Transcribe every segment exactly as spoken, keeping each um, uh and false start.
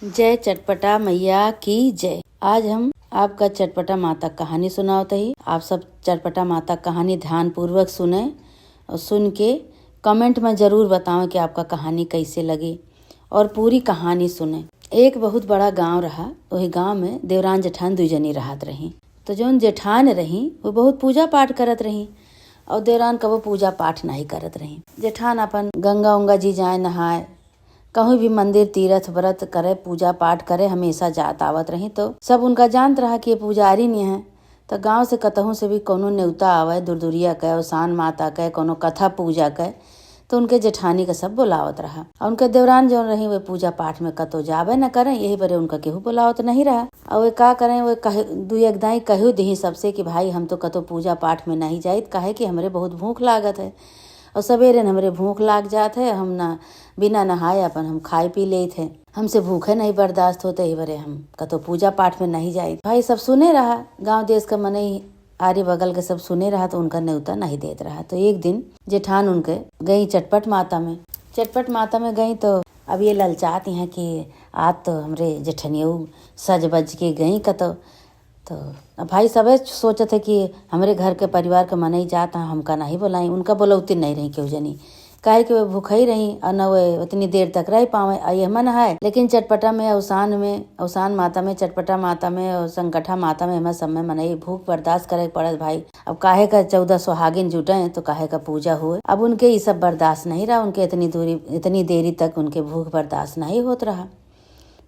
जय चटपटा मैया की जय। आज हम आपका चटपटा माता कहानी सुनावत ही। आप सब चटपटा माता कहानी ध्यानपूर्वक सुने और सुन के comment में जरूर बतावें कि आपका कहानी कैसे लगी और पूरी कहानी सुने। एक बहुत बड़ा गांव रहा। वही गांव में देवरान जेठान दुई जनी रहत रही। तो जौन जेठान रही, वो बहुत पूजा पाठ करत रही और देवरान कबो पूजा पाठ नहीं करत रही। जेठान अपन गंगा उंगा जी जाए नहाए, कहूँ भी मंदिर, तीरथ, व्रत करे, पूजा पाठ करे, हमेशा जात आवत रही। तो सब उनका जानत रहा कि ये पुजारी नहीं है। तो गांव से कतहूँ से भी कोनो नेवता आवे, दुरदुरिया के, अवसान माता के, कोनो कथा पूजा के, तो उनके जेठानी के सब बोलावत रहा। और उनके देवरान जौन रही, वे पूजा पाठ में कतो जाबे न करें, यही बरे उनका केहू बोलावत नहीं रहा। और वे का करें, वे कहे, दुई एक दाई कहू दिही सबसे कि भाई, हम तो कतो पूजा पाठ में नहीं जाइत, काहे कि हमरे बहुत भूख लागत है। और सवेरे न हमरे भूख लाग जात है, हम ना बिना नहाए अपन हम खाए पी लेत है, हमसे भूखे नहीं बर्दाश्त होते, यही बरे हम कतो पूजा पाठ में नहीं जाइत। भाई सब सुने रहा, गांव देश का मनई आरी बगल के सब सुने रहा, तो उनका नेवता नहीं देत रहा। तो एक दिन जेठान उनके गई चटपट माता में। चटपट माता में गई तो अब ये ललचात हैं कि आज तो हमरे जेठनियऊ सज बज के गई कतो। तो अब भाई सबे सोचत है कि हमरे घर के परिवार के मनई जात हैं, हमका नहीं बोलाई, उनका बोलौती नहीं रही केहू जनी, काहे कि वे भूखई रही और न वे उतनी देर तक रह पावे। आ ये मन है, लेकिन चटपटा में, अवसान में, अवसान माता में, चटपटा माता में और संकठा माता में, हमें सब में मनई भूख बर्दाश्त करे के पड़त भाई। अब काहे का चौदह सुहागिन जुटे तो काहे का पूजा हुए। अब उनके ये सब बर्दाश्त नहीं रहा, उनके इतनी दूरी, इतनी देरी तक उनके भूख बर्दाश्त नहीं होत रहा,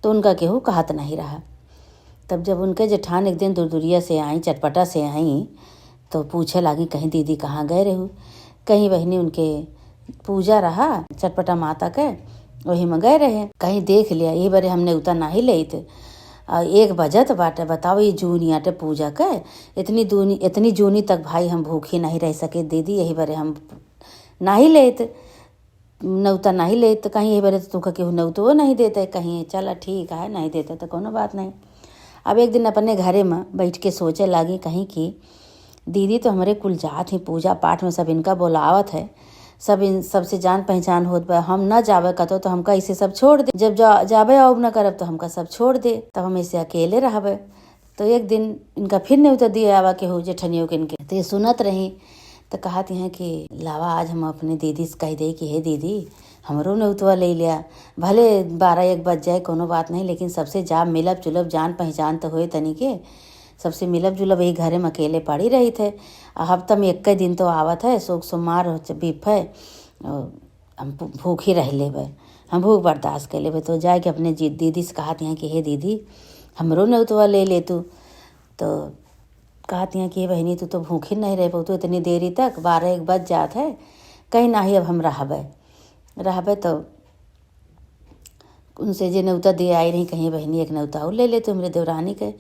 तो उनका केहू कहत नहीं रहा। तब जब उनके जेठान एक दिन दुरदुरिया से आई, चटपटा से आई, तो पूछे लागी, कहीं दीदी कहाँ गए रहू? कहीं बहिनी उनके पूजा रहा चटपटा माता के, वही में गए रहे, कहीं देख लिया, यही बरे हम नेवता नाही लेत। आ, एक बजत बाटे, बताओ, ये जूनी आटे पूजा के, इतनी दूनी, इतनी जूनी तक भाई हम भूखी नहीं रह सके दीदी, यही बरे हम नाही लेत, नेवता नाही लेत, तो कहीं यही बरे तो तुमका केहू नेवतो नहीं देते, कहीं चला ठीक है, नहीं देते तो कोनो बात नहीं। अब एक दिन अपने घरे में बैठ के सोचे लागी, कहीं कि दीदी तो हमरे कुल जात ही पूजा पाठ में, सब इनका बोलावत है, सब इन, सबसे जान पहचान होत बा, हम ना जावे कतो तो हमका इसे सब छोड़ दे, जब जा, जावे आउब ना करब तो हमका सब छोड़ दे, तब हम इसे अकेले रहबे। तो एक दिन इनका फिर नेवता दिए आवा के हो जेठनियों के इनके, तो ये सुनत रही, तो कहत हैं कि लावा आज हम अपने दीदी से कह दे कि हे दीदी, हमरो नेवतवा ले लिया, भले बारह एक बज जाए, कोनो बात नहीं, लेकिन सबसे जा मिलब जुलब, जान पहचान तो होए तनी के, सबसे मिलब जुलब, यही घरे में अकेले पड़ी रही थे। आ हफ्ता में एक दिन तो आवत है, सोक सोमवार हो च-, बिफ है, और हम भू-, भूखी रह लेबे, हम भूख बर्दाश्त कर लेबे। तो जाए के अपने जी-, दीदी से कहत हैं कि हे दीदी, हमरो नेवतवा ले ले तू। तो कहत हैं कि हे बहिनी, तू तो भूखी नहीं रह पाऊ, तू इतनी देरी तक, बारह एक बज जात है, कहीं नाही अब हम रहबे, रहबे तो उनसे जे नेवता दे आई रही, कहीं बहिनी एक नेवता और ले ले तू हमरे देवरानी के।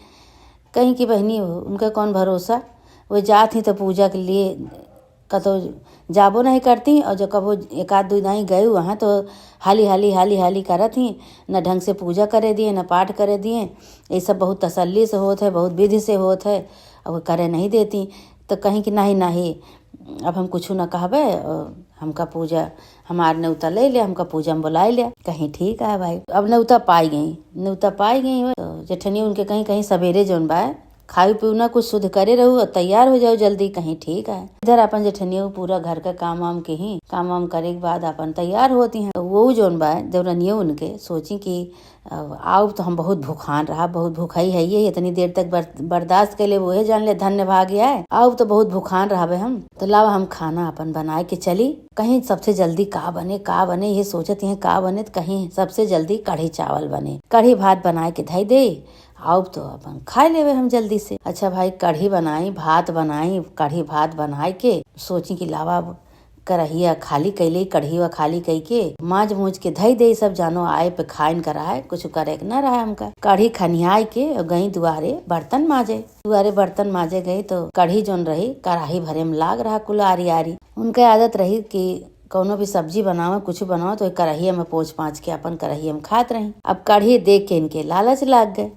कहीं कि बहिनी हो, उनका कौन भरोसा, वो जात ही तो पूजा के लिए कतो जाबो नहीं करती, और जो कबो एक आध दो दाई गए वहाँ तो हाली हाली, हाली हाली करत ही, न ढंग से पूजा करे दिए, न पाठ करे दिए। ये सब बहुत तसल्ली से होत है, बहुत विधि से होत है, और वो करे नहीं देती। तो कहीं कि नहीं, नहीं, अब हम कुछ न कहबे, और हमका पूजा, हमार नेवता ले ले, हमका पूजा में बुलाए ले। कहीं ठीक है भाई, अब नेवता पाई गई, नेवता पाई गई हो। तो जेठनी उनके कहीं, कहीं सवेरे जौन बा, खाई पीऊ ना, कुछ शुद्ध करे रहू और तैयार हो जाओ जल्दी, कहीं ठीक है। इधर अपन जेठनियो पूरा घर का काम वाम के ही, काम वाम करे के बाद अपन तैयार होती हैं। तो वो जौन बा, देवरनियो उनके सोची कि अब आउब तो हम बहुत भूखान रहा, बहुत भूखाई है ये, इतनी देर तक बर-, बर्दाश्त के लिए वो जान ले धन्य भाग्य है। आउब तो बहुत भूखान रहबे हम, तो लावा हम खाना अपन बनाए के चली। कहीं सबसे जल्दी का बने, का बने, ये सोचत हैं का बने, तो कहीं सबसे जल्दी कढ़ी चावल बने, कढ़ी भात बनाए के धई दे, आउब तो अपन खाए लेवे हम जल्दी से। अच्छा भाई, कढ़ी बनाई, भात बनाई, कढ़ी भात बनाए के सोची कि लावा अब करहिया खाली कैले, कढ़ीवा खाली कई के माज मूज के धई दे, सब जानो आए पे खाइन कराए, कुछ करे के ना रहा हमका। कढ़ी खनियाए के गई दुआरे बर्तन माजे। दुआरे बर्तन माजे गई तो कढ़ी जौन रही, कराही भरे में लाग रहा कुल आरी आरी। उनके आदत रही कि कौनो भी सब्जी बनावे, कुछ बनावे, तो कराहिया में पोंछ पाँछ के अपन कराहिया में खात रही। अब कढ़ी देख के इनके लालच लाग गए।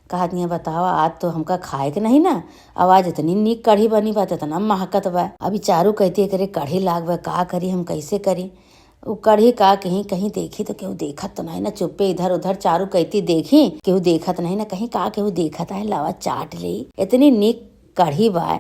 कहत हैं, बतावा, आज तो हमका खाए के नहीं ना, आवाज इतनी नीक कढ़ी बनी बा, इतना महकत बा। अभी चारू कहती है, करे कढ़ी लाग बा, का करी हम, कैसे करी? उ कढ़ी का कहीं, कहीं देखी तो केहू देखत तो नहीं ना, चुप्पे इधर उधर चारू कैती देखी, केहू देखत नहीं ना, कहीं का केहू देखत है, लावा चाट ले। इतनी नीक कढ़ी बा,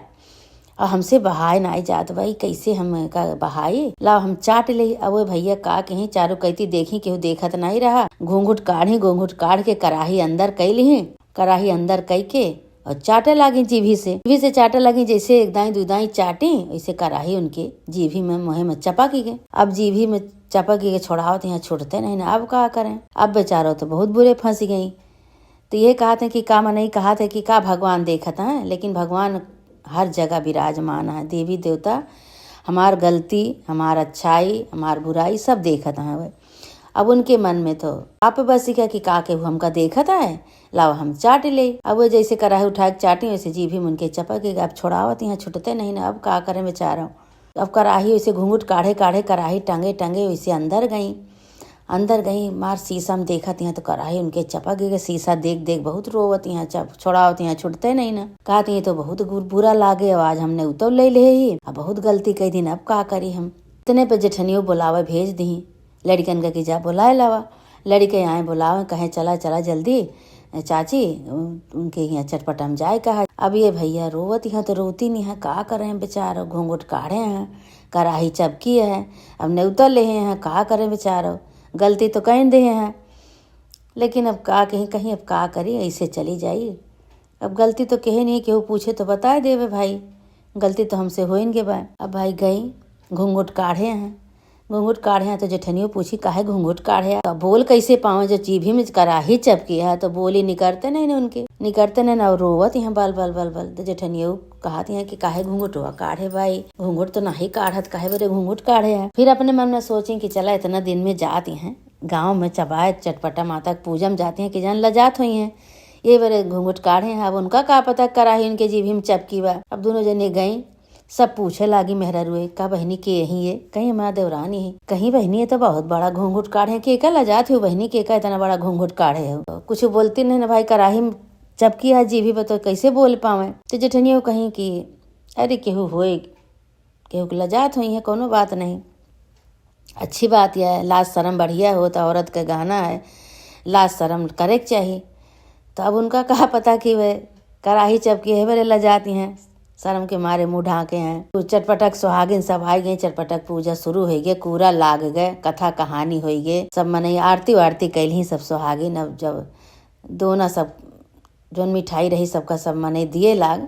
और हमसे बहाय नाई जात बा, ई कैसे हम का बहाई? लाओ हम चाट ले। अब वो भैया का कहीं, चारू कैती देखी, केहू देखत नाई रहा। घूंघट काढ़ी, घूंघट काढ़ के कराही अंदर कई लिही, कराही अंदर कई के और चाटे लागी जीभी से, जीभी से चाटे लागी, जैसे एक दाई दू दाई चाटी, वैसे कराही उनके जीभी में, मुँहे में चपक गए। अब जीभी में चपक के छोड़ावत यहाँ छूटते नहीं ना, अब का करें? अब बेचारो तो बहुत बुरे फंस गई। तो ये कहत हैं कि का मनई कहत है कि का भगवान देखत हैं, लेकिन भगवान हर जगह विराजमान है। देवी देवता हमार गलती, हमार अच्छाई, हमार बुराई सब देखत हैं। अब उनके मन में तो आप बस क्या कि का केहू हमका देखत है, लाओ हम चाट ले। अब वो जैसे कराही उठा के चाटी, वैसे जीभी में उनके चपक गई। अब छोड़ावत यहाँ छूटते नहीं ना, अब का करें बेचारो? अब कराही वैसे घूंघट काढ़े काढ़े, कराही टंगे टंगे वैसे अंदर गई। अंदर गई, मार शीशा में देखत यहाँ तो कराही उनके चपक गई। शीशा देख देख बहुत रोवत यहाँ, चप-, छोड़ावत यहाँ छूटते नहीं ना। कहत ये तो बहुत गु-, बुरा लागे, अब आज हमने उतर ले ले ही, अब बहुत गलती कई दिन, अब का करी हम? इतने पे जेठनियो बुलावे भेज दी लड़िकन का कि जा बुलाए लावा। लड़िके आए बुलावे, कहे चला चला जल्दी चाची, उन-, उनके यहाँ चटपटा में जाए कहा। अब ये भैया रोवत यहाँ तो रोती नहीं है, का करें बेचारो, घूंघट काढ़े हैं, कराही चपकी है, अब नेवता लेहे हैं, का करें बेचारो, गलती तो कहीं देहे हैं, लेकिन अब का कहीं, कहीं अब का करी, ऐसे चली जाई। अब गलती तो कहे नहीं, केहू पूछे तो बताए देवे भाई, गलती तो हमसे होइन के बा। अब भाई गई, घूंघट काढ़े हैं, घूंघट काढ़े हैं तो जेठनियो पूछी काहे घूंघट काढ़े हैं? तो बोल कैसे पावे, जो जीभी में कराही चपकी है, तो बोली निकरते नहीं ना उनके, निकरते नहीं ना, और रोवत यहाँ बल बल बल बल। तो जेठनियो कहत यहाँ कि काहे घूंघटवा काढ़े भाई, घूंघट तो नहीं काढ़त, काहे बरे घूंघट काढ़े है? फिर अपने मन में सोची कि चला इतना दिन में जात हैं गाँव में चबाए चटपटा माता के पूजा में जात हैं, कि जान लजात हुई हैं, ये बरे घूंघट काढ़े हैं। अब उनका का पता कराही उनके जीभी में चपकी बा। अब दोनों जने गई, सब पूछे लागी मेहरारुए, का बहिनी के यही है? कहीं हमार देवरानी है। कहीं बहिनी ये तो बहुत बड़ा घूंघट काढ़े, के का लजात हो बहिनी, के का इतना बड़ा घूंघट काढ़े हो? कुछ बोलती नहीं ना भाई, कराही में चपकी है जीभी पर तो कैसे बोल पावे? तो जेठनियो कहीं कि अरे केहू होए, केहू के लजात हुई है, कोनो बात नहीं, अच्छी बात यह है, लाज शर्म बढ़िया हो तो औरत के गहना है, लाज शर्म करे के चाही। तो अब उनका का पता कि वे कराही चपकी है, बरे लजाती हैं, शर्म के मारे मुँह ढाँके हैं। तो चटपटक सुहागिन सब आई गई, चटपटक पूजा शुरू होइ गए, कूरा लाग गए, कथा कहानी होइ गए, सब मनई आरती वारती कैलही सब सुहागिन। अब जब दोना सब जौन मिठाई रही सबका सब मनई दिए लाग,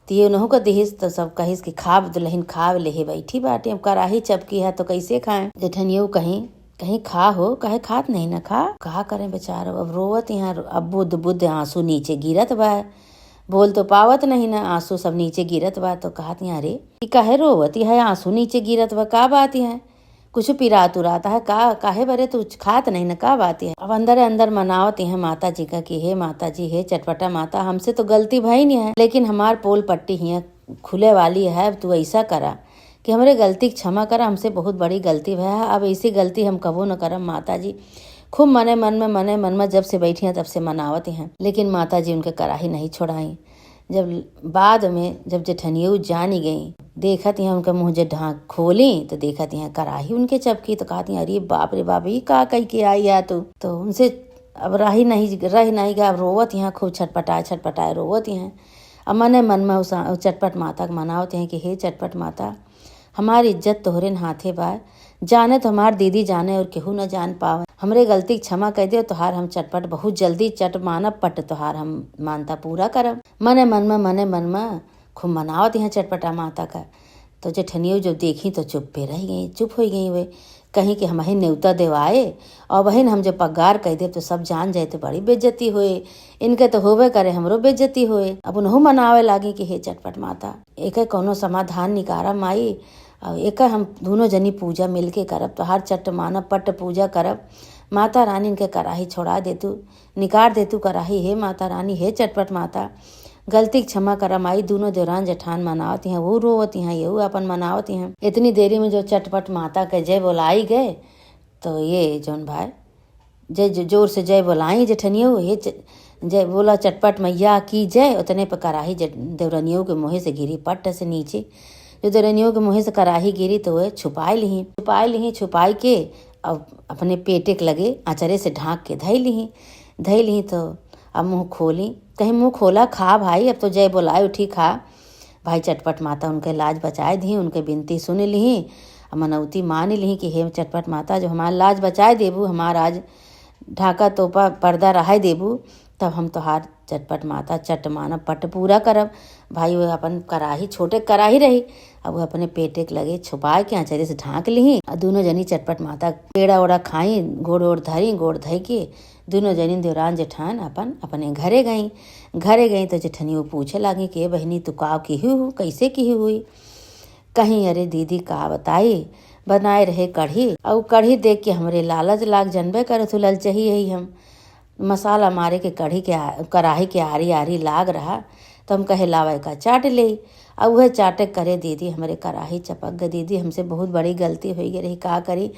तिये उनहु का दिहिस तो सब कहिस कि खाब दुल्हन खाब लेहे बैठी बाटी, अब कराही चपकी है तो कैसे खाएं? जेठनियो कहीं, कहीं खा हो, कहे खात नहीं ना खा, का करें बेचारो, अब रोवत यहाँ, अब बुद बुद आंसू नीचे गिरत बा, बोल तो पावत नहीं ना, आंसू सब नीचे गिरत बा। तो कहत यहाँ, अरे ई काहे रोवत है, आंसू नीचे गिरत बा, का बात है? कुछ पिरात उरात है का? काहे बरे तू खात नहीं ना, का बात है? अब अंदर अंदर मनावत हैं माता जी का कि हे माता जी, हे चटपटा माता, हमसे तो गलती भई नहीं है, लेकिन हमार पोल पट्टी हियाँ खुले वाली है, अब तू ऐसा करा कि हमरे गलती के क्षमा करा, हमसे बहुत बड़ी गलती भया है, अब ऐसी गलती हम कबो न करब माता जी। खूब मने मन में, मने मन में जब से बैठी हैं तब से मनावत हैं, लेकिन माता जी उनके कराही नहीं छोड़ाई। जब बाद में जब जेठनियो जानी गई, देखत यहाँ उनका मुँह जे ढाँक खोली तो देखत यहाँ कराही उनके चपकी, तो कहती, अरे बाप रे बाप, ई का कही के आई या तू? तो उनसे अब रही नहीं, रह नहीं गया, अब रोवत यहाँ खूब छटपटाए छटपटाए रोवत यहाँ। अब मने मन में उस चटपट माता के मनावत हैं कि हे चटपट माता, हमार इज्जत तोहरे हाथे बा, जाने तो हमार दीदी जाने और केहू न जान पावे। हमरे गलती के क्षमा कर दे, तोहार हम चटपट बहुत जल्दी चट मानब पट, तोहार हम मानता पूरा करब। मने मन में, मने मन में खूब मनावत यहाँ चटपटा माता का। तो जेठनियो जब देखी तो चुप्पे रह गई, चुप हो गई। वे कहीं कि हम ही नेवता देवाए और बहिन हम जब पगार कह देब तो सब जान जाए तो बड़ी बेइज्जती होए, इनके तो होबे करे, हमरो बेइज्जती होए। अब उनहु मनावे लागी कि हे चटपट माता, एकर कौनो समाधान निकारा माई, और एकर हम दोनों जनी पूजा मिलके करब, तोहार चट मानब पट पूजा करब। माता रानी इनके कराही छोड़ा दे तू, निकार दे तू कराही, हे माता रानी, हे चटपट माता, गलती के क्षमा करा माई। दोनों देवरान जेठान मनावत हैं, वो रोवत हैं, यहू अपन मनावत हैं। इतनी देरी में जो चटपट माता के जय बोलाई गए, तो ये जौन भाई जय, ज-, जोर से जय बोलाई जेठनियो, हे च-, जय बोला चटपट मैया की जय। उतने पर कराही जे-, देवरनियो के मुँहे से गिरी पट से नीचे। जो देवरनियो के मुँहे से कराही गिरी तो वह छुपाई लिही, छुपाई लिही, छुपाई के अब अपने पेटे के लगे अँचरे से ढाँक के धई लिही, धई लिही तो अब मुँह खोली, कहीं मुँह खोला, खा भाई, अब तो जय बोलाए उठी, खा। भाई चटपट माता उनके लाज बचाए दिही, उनके बिनती सुन लिही, अब मनौती मान लिही कि हे चटपट माता, जो हमार लाज बचाए देबू, हमार आज ढाका तोपा पर्दा रहाए देबू, तब हम तोहार चटपट माता चट मानब, पट पूरा करब। भाई वो अपन कराही, छोटे कराही रही, अब वो अपने पेटे के लगे छुपाए के अँचरे से ढाँक लिही। आ दुनो जनी चटपट माता पेड़ा ओड़ा खाई, गोड़ ओड़ धरी, गोड़ धई के दुनो जनी देवरान जेठान अपन अपने घरे गई। घरे गई तो जेठनियो पूछे लागी कि "ए बहिनी, तू का किही हू, कैसे किही हुई?" कहीं, "अरे दीदी, का बताई, बनाए रहे कढ़ी, और कढ़ी देख के हमरे लालच लाग, जनबे करत हू, ललचही है हम। मसाला मारे के कढ़ी के आ-, कराही के आरी आरी लाग रहा, तो हम कहे, लावा एका चाट लेई।" और वह चाटे करे दीदी, हमरे कराही चपक गई। दीदी, हमसे बहुत बड़ी गलती होइ गई रही, का करी?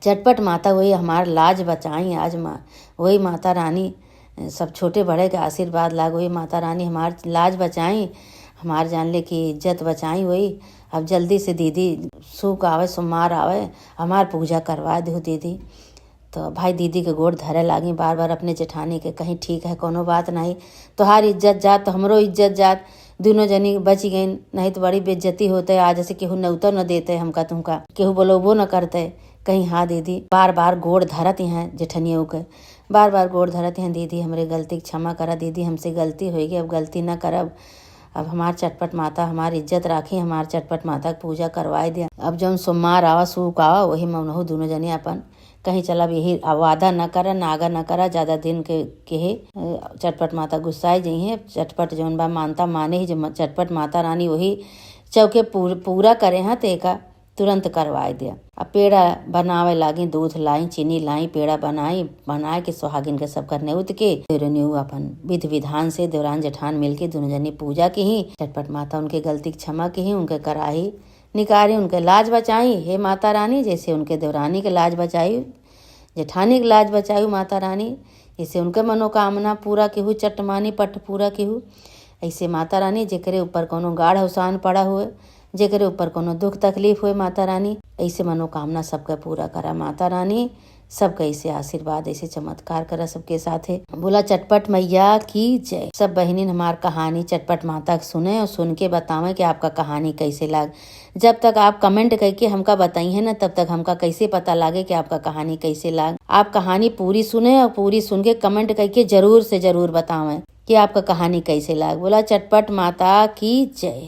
चटपट माता वही हमार लाज बचाई आज, मा-, वही माता रानी, सब छोटे बड़े के आशीर्वाद लाग, वही माता रानी हमार लाज बचाई, हमार जान ले कि इज्जत बचाई। वही अब जल्दी से दीदी, सूक आवे, सोमवार आवे, हमार पूजा करवा दो दीदी। तो भाई दीदी के गोड़ धरे लागी बार बार अपने जेठानी के, कहीं, "ठीक है, कोनो बात नहीं, तोहार इज्जत जात तो हमरो इज्जत जात, दुनो जनी बच गई, नहीं तो बड़ी बेइज्जती होते, आज से केहू न्योतो न देते हमका तुमका, केहू बोलबो न करते।" कहीं, "हाँ दीदी।" बार बार गोड़ धरत हैं जेठनियो के, बार बार गोड़ धरत हैं, "दीदी, हमरे गलती के क्षमा करा दीदी, हमसे गलती होइ गई, अब गलती न करब, अब हमार चटपट माता हमार इज्जत राखी, हमार चटपट माता के पूजा करवाए दे।" अब जौन सोमवार आवा, सूक आवा, वही में उनहु दुनो जनी अपन कहीं, "चल, अब यही वादा न करा, नागा न करा, ज्यादा दिन के, के है, अ, चटपट माता गुस्साए जइहें।" चटपट जौन बा मानता माने ही, जो म-, चटपट माता रानी वही चौके पूर-, पूरा करे हैं, तो एका तुरंत करवाए दिया। अब पेड़ा बनावे लागी, दूध लाई, चीनी लाई, पेड़ा बनाई, बनाए के सुहागिन के सब करने उत के देवरनियो अपन विधि विधान से देवरान जेठान मिलके दुनो जनी पूजा किही। चटपट माता उनके गलती के क्षमा किही, उनके कराही निकारी, उनके लाज बचाई, हे माता रानी, जैसे उनके देवरानी के लाज बचाई, जेठानी के लाज बचाई माता रानी, जैसे उनके मनोकामना पूरा किहू, चट मानी पट पूरा किहू। ऐसे माता रानी, जेकरे ऊपर कोनो गाढ़ अवसान पड़ा हुए, जेकरे ऊपर कोनो दुख तकलीफ हुए माता रानी, ऐसे मनोकामना सबके पूरा करा माता रानी। सबके ऐसे आशीर्वाद, ऐसे चमत्कार करा सबके साथे। बोला चटपट मैया की जय। सब बहिनिन हमार कहानी चटपट माता के सुने और सुन के बतावें कि आपका कहानी कैसे लाग। जब तक आप comment करके हमका बताइए ना, तब तक हमका कैसे पता लागे कि आपका कहानी कैसे लाग। आप कहानी पूरी सुने और पूरी सुन के comment करके जरूर से जरूर बतावें कि आपका कहानी कैसे लाग। बोला चटपट माता की जय।